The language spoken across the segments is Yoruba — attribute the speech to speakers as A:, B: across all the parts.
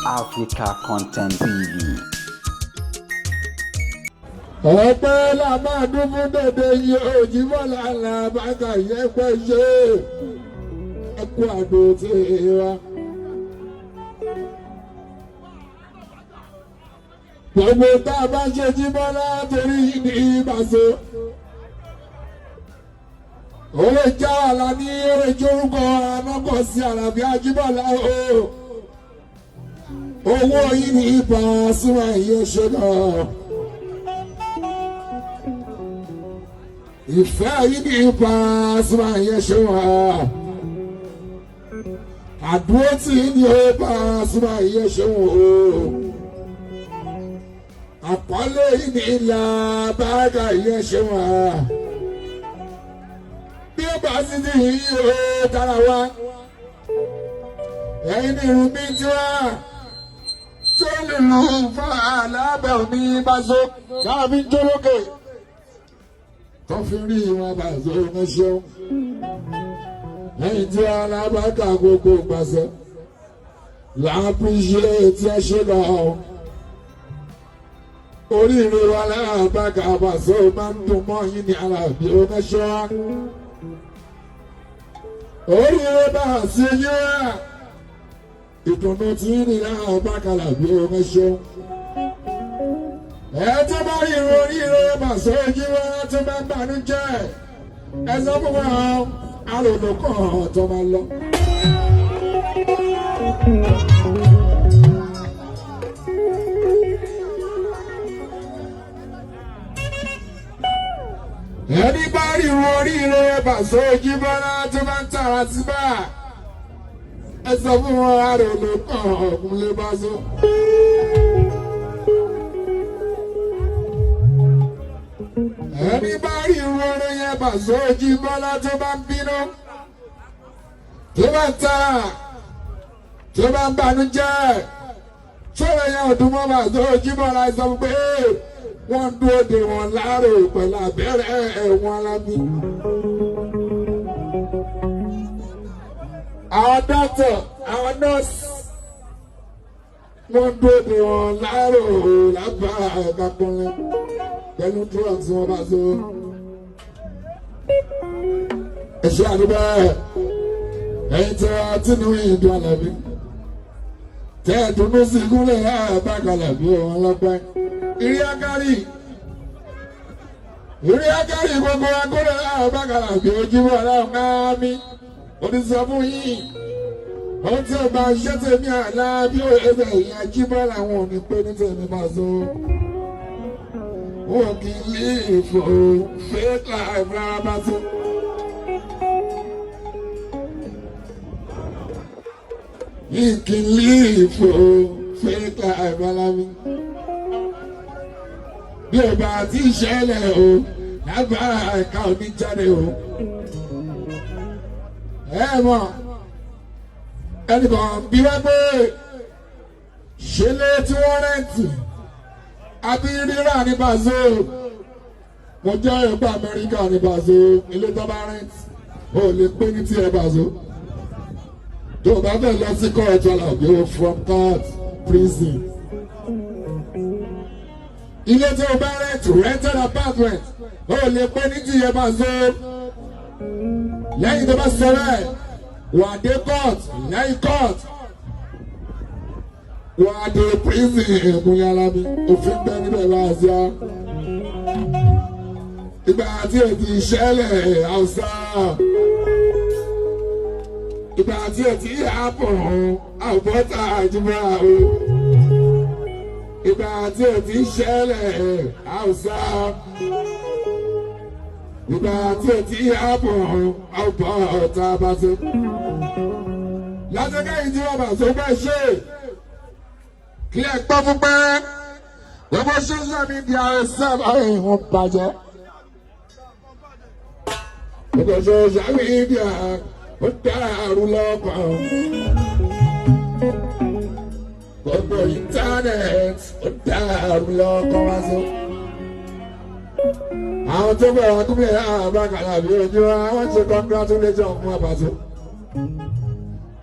A: Africa Content TV.
B: Ọpẹ́ la máa dún fún dèdè yìí, òjìbọ́lá làbàkà yẹpẹ́ ṣe ẹkú àdó tí wa. Gbogbo tá a bá ṣe jíbọ́lá torí ní ìbáṣe. Ó lè já àlá ní eré jórúkọ anákọ̀ sí àràbí ajíbọ́lá o. Owó yìí ní ibà súnmọ́ ìyẹn ṣe náà. Ìfẹ́ yìí ní ipa súnmọ́ ìyẹn ṣe wà. Àdúró tí ní ipa súnmọ́ ìyẹn ṣe wò ó. Àpọ́nlé yìí ní ilà báàgà ìyẹn ṣe wà. Bí ó bá sì ti yí o dára wá. Ẹ̀yin ní irun mi tí wá. Tó lùlù fún àlábẹ̀ òní bá so. Káàbí ń jólókè tó fi rí ìwọ̀n bàzọ́ oníṣẹ́ lẹ́yìn tí alábàákà gbogbo gbàṣẹ láàpíṣe tí ẹ ṣe lọ oríire wa alábàákà bàzọ́ máa ń dùn mọ́ yín ní alábí oníṣẹ́ oríire bá a sí yín wá ìdùnnú tí ń ní alábàákà làbí oníṣẹ́ ẹ tó bá rí irun oríire màṣẹ ojú wa tó bá bànújẹ́ ẹ sọ fún wa àròlò kan tó máa lọ. Ẹni bá rí irun oríire màṣẹ ojú bọ́lá tó bá ń tàrà sí bá ẹ sọ fún wa àròlò kan ọ̀gùn bá sọ. Ẹni bá rí irun orin yẹn bàṣọ ojú bọ́lá tó bá ń bínú tó bá ń tara tó bá ń banújẹ́ sọ̀rọ̀ yẹn ọdún mọ́ bàṣọ ojú bọ́lá sọ pé wọ́n ń dúró de wọn láàrò pẹ̀lú abẹ́rẹ́ ẹ̀wọ̀n alábí. Àwọn dókítà, àwọn nọ́ọ̀sì, wọ́n ń dúró de wọn láàrò lábàá ẹ̀ka kúnlẹ̀ pẹ̀lú drugs wọn bá so. Ẹ̀ṣẹ́ àdúgbò ẹ̀yin tí wọ́n ti nú ìdún àlàbí. Tẹ́ ẹ̀ dùnú sí gúnlẹ̀ àbákalàbí wọn lọ́pẹ́. Ìrí akárì. Ìrí akárì gbogbo agúnlẹ̀ àbákalàbí ojúmọ́ ọlọ́run náà mi. Oníṣẹ́ fún yín. Ohun tí ó bá ṣẹ́ tèmi àlá bí ó ẹgbẹ́ ìyẹn ajíbọ́ làwọn ò ní pé ní tèmi bá so. Wọn kì í live o fake life rárá bá tó. Yìí kì í live o fake life rárá mi. Bí o bá ti ṣẹlẹ̀ o, lágbára ẹ̀ka oníjáde o. Ẹ mọ̀, ẹnìkan bí wọ́n pé ṣe lé tí wọ́n rẹ́ǹtì àbí rírà ní Paso. Mo jẹ́ ẹgbẹ́ Amẹ́ríkà ní Paso, ilé tó bá rent ó lè pé ní tiẹ̀ Paso. Tó o bá fẹ́ lọ sí kóòtù àlàbí o from court prison. Ilé tó o bá rent, rented apartment, ó lè pé ní tiẹ̀ Paso. Lẹ́yìn tó bá sọ bẹ́ẹ̀, wà á dé court, lẹ́yìn court wọ́n á dé prison ìkúnlẹ̀ alámi òfin bẹ́ẹ̀ níbẹ̀ bá a ṣe á. Ìgbà tí o ti ṣẹlẹ̀ Hausa. Ìgbà tí o ti àpọ̀ àbọ̀tà àjùmọ̀ o. Ìgbà tí o ti ṣẹlẹ̀ Hausa. Ìgbà tí o ti àpọ̀ àbọ̀tà àbàtò. Látọ̀kẹ́ yìí tí wọ́n bá tó bẹ́ẹ̀ ṣe kí ẹ gbọ́ fún pé gbogbo social media sábà ìwọ̀n bàjẹ́. Gbogbo social media ó dàrú lọ́kàn. Gbogbo internet ó dàrú lọ́kàn wá sí. Àwọn tó bẹ̀rẹ̀ akúnlẹ̀ àbákàlà bí ojú wa wọ́n ṣe congratulation fún àbàtò.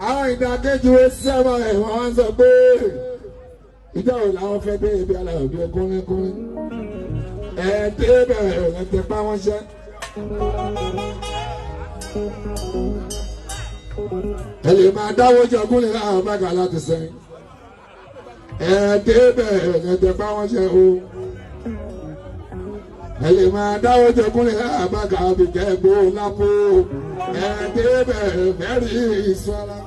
B: Àwọn ìdàkejì wo sábà ẹ̀wọ̀n wá sọ pé. Ìjọ wo làwọn fẹ́ dé ibi aláwọ̀ bí kúnlẹ́kúnlẹ́? Ẹ débẹ̀ ẹ tẹ pa wọ́n ṣẹ́. Ẹ lè máa dáwọ́ jọ kúnlẹ̀ láwọn bàgà láti sẹ́yìn. Ẹ débẹ̀ ẹ tẹ pa wọ́n ṣẹ́ o. Ẹ lè máa dáwọ́ jọ kúnlẹ̀ láwọn bàgà àbíkẹ́ gbó lápò. Ẹ débẹ̀ fẹ́rí ìsọ́ra.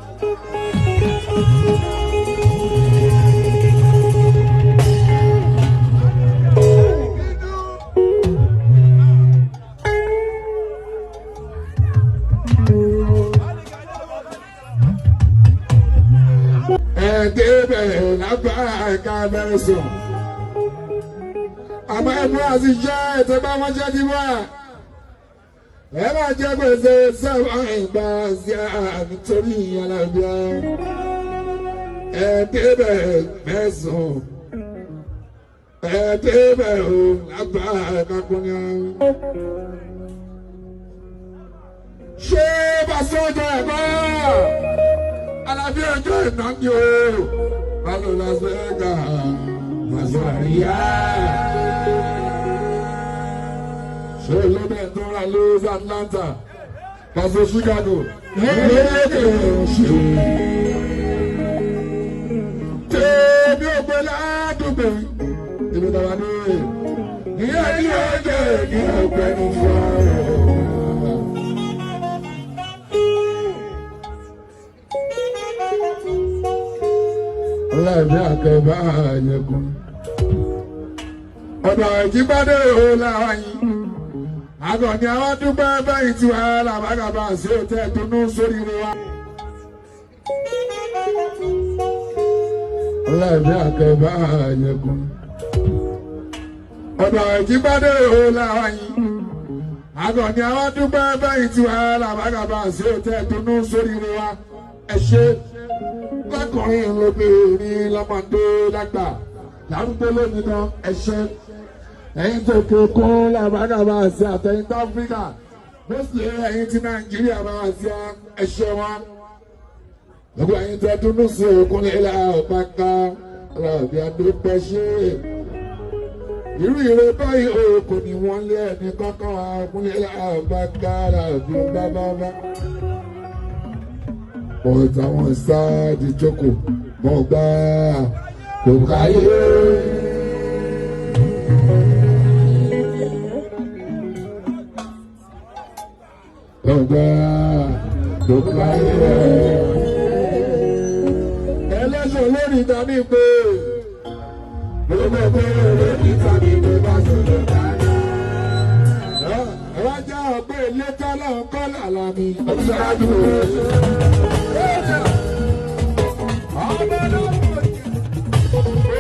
B: Ẹ̀ẹ́dẹ́gbẹ̀ lágbára ẹ̀ka abẹ́rẹ́ sùn. Àmọ́ ẹ̀mú àti jẹ́ ètò bá wọ́n jẹ́ ti wá. Ẹ máa jẹ́ gbèsè sẹ́wọ̀n ìgbà sí nítorí ìyànlábíà. Ẹ̀ẹ́dẹ́gbẹ̀ mẹ́sàn-án. Ẹ̀ẹ́dẹ́gbẹ̀ ò lágbára ẹ̀ka kúnyà. Ṣé Bàṣọ́jọ́ ẹ̀kọ́? Alábí ọjọ́ ìná ni o, Balo Las Vegas, Mazaria. Ṣé lóde tó ra Louis Atlanta, Paso Chicago, lóde ṣe. Tèmi ò gbé ládùúgbò, ìlú tàwa ní ìyá ní ọjọ́ ìdí ọ̀gbẹ́ni fún ọ. Ọlọ́ọ̀bí àkẹ́bá àyẹ̀kùn. Ọ̀dọ̀ ìjíbádé ò láwa yìí. Àgọ̀ní àwọn dúpẹ́ bẹ́yìn tí wàá làbágàbà sí òtẹ́ dùnú sórí wa. Ọlọ́ọ̀bí àkẹ́bá àyẹ̀kùn. Ọ̀dọ̀ ìjíbádé ò láwa yìí. Àgọ̀ní àwọn dúpẹ́ bẹ́yìn tí wàá làbágàbà sí òtẹ́ dùnú sórí wa. Ẹ ṣé lọkùnrin lóbìnrin lọ́mọdé lágbà lárúgbó lónìí kan ẹ̀ṣẹ́ ẹ̀yin tó kékun làbágàbà àti àtẹ̀yìn tó áfíríkà mọ́sí ẹ̀yin tí nàìjíríà bá wà sí ẹ̀ṣẹ́ wọn. Gbogbo ẹ̀yin tó dúnú sí òkun nílẹ̀ ọ̀páká ọ̀bí adúpẹ́ ṣe. Irú ìrè báyìí òkò ni wọ́n lé ẹni kọ́kọ́ òkun nílẹ̀ ọ̀páká ọ̀bí bábábá. But àwọn sáàdì jókòó mọ̀ gbá kò káyé. Mọ̀ gbá kò káyé. Ẹlẹ́sùn lórí tàbí pé gbogbo pé lórí tàbí pé bá sọ̀rọ̀ dáadáa. Ẹ wá já ọgbẹ́ ilé tọ́lọ́ kọ́ làlámi. Ó ṣáájú rẹ̀.